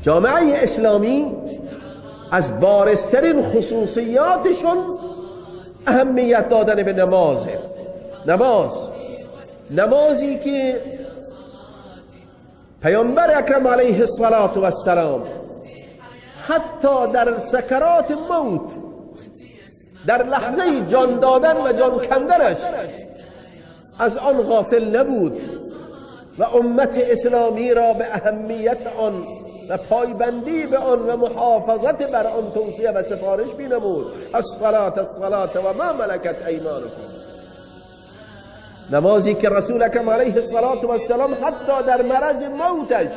جامعه اسلامی از بارزترین خصوصیاتشون اهمیت دادن به نمازه. نمازی که پیامبر اکرم علیه الصلاة والسلام حتی در سکرات موت، در لحظه جان دادن و جان کندنش از آن غافل نبود و امت اسلامی را به اهمیت آن و پایبندی به آن و محافظت بر آن توصیه و سفارش بینمود. الصلاة الصلاة و ما ملکت ایمانکم. نمازی که رسول اکرم علیه الصلاة والسلام حتی در مرض موتش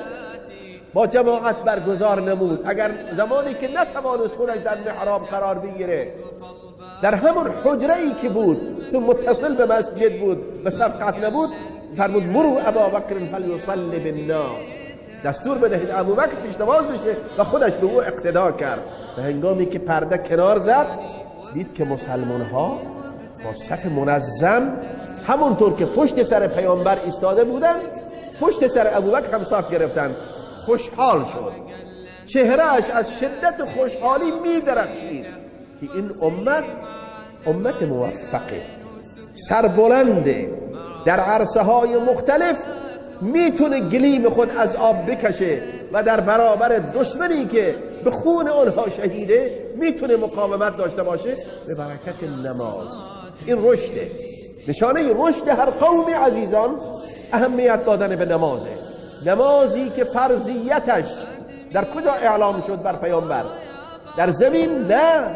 با جماعت برگزار نمود. اگر زمانی که نتوانست خودش در محراب قرار بگیره، در همون حجره ای که بود، تو متصل به مسجد بود و صف نبود، فرمود مرو ابا بکر فلیصلی بالناس، دستور بدهید ابوبکر پیش نماز بشه و خودش به او اقتدا کرد. و هنگامی که پرده کنار زد، دید که مسلمان ها با صف منظم همونطور که پشت سر پیامبر ایستاده بودن، پشت سر ابوبکر هم صف گرفتن. خوشحال شد، چهرهش از شدت خوشحالی می درخشید که این امت امت موفقه، سربلنده، در عرصه های مختلف میتونه گلیم خود از آب بکشه و در برابر دشمنی که به خون آنها شهیده میتونه مقاومت داشته باشه به برکت نماز. این رشده، نشانه رشد هر قومی عزیزان اهمیت دادن به نمازه. نمازی که فرضیتش در کجا اعلام شد بر پیامبر؟ در زمین نه،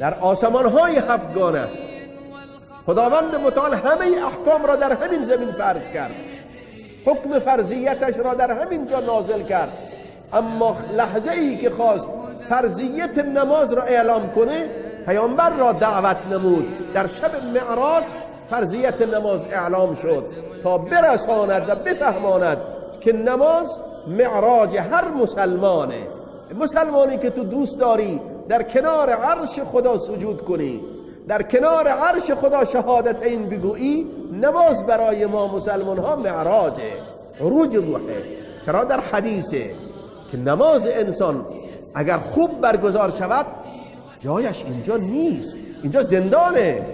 در آسمانهای هفتگانه. خداوند متعال همه احکام را در همین زمین فرض کرد، حکم فرضیتش را در همین جا نازل کرد. اما لحظه ای که خواست فرضیت نماز را اعلام کنه، پیامبر را دعوت نمود. در شب معراج فرضیت نماز اعلام شد تا برساند و بفهماند که نماز معراج هر مسلمانه. مسلمانی که تو دوست داری در کنار عرش خدا سجود کنی، در کنار عرش خدا شهادتین بگویی، نماز برای ما مسلمان ها معراجه، عروج روحه. چرا در حدیثه که نماز انسان اگر خوب برگزار شود جایش اینجا نیست، اینجا زندانه،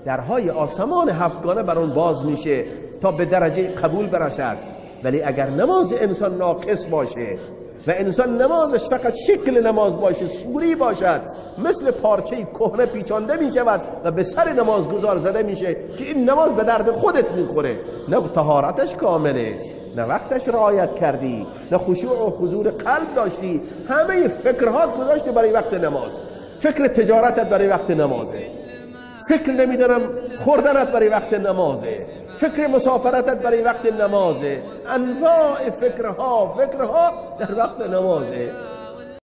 درهای آسمان هفتگانه بر اون باز میشه تا به درجه قبول برسد. ولی اگر نماز انسان ناقص باشه و انسان نمازش فقط شکل نماز باشه، صوری باشد، مثل پارچه کهنه پیچانده می شود و به سر نمازگزار زده میشه که این نماز به درد خودت میخوره، نه طهارتش کامله، نه وقتش رعایت کردی، نه خشوع و حضور قلب داشتی، همه فکرهات گذاشتی برای وقت نماز. فکر تجارتت برای وقت نمازه، فکر نمیدونم خوردنت برای وقت نمازه، فکر مسافرتت برای وقت نمازه، انواع فکرها در وقت نمازه.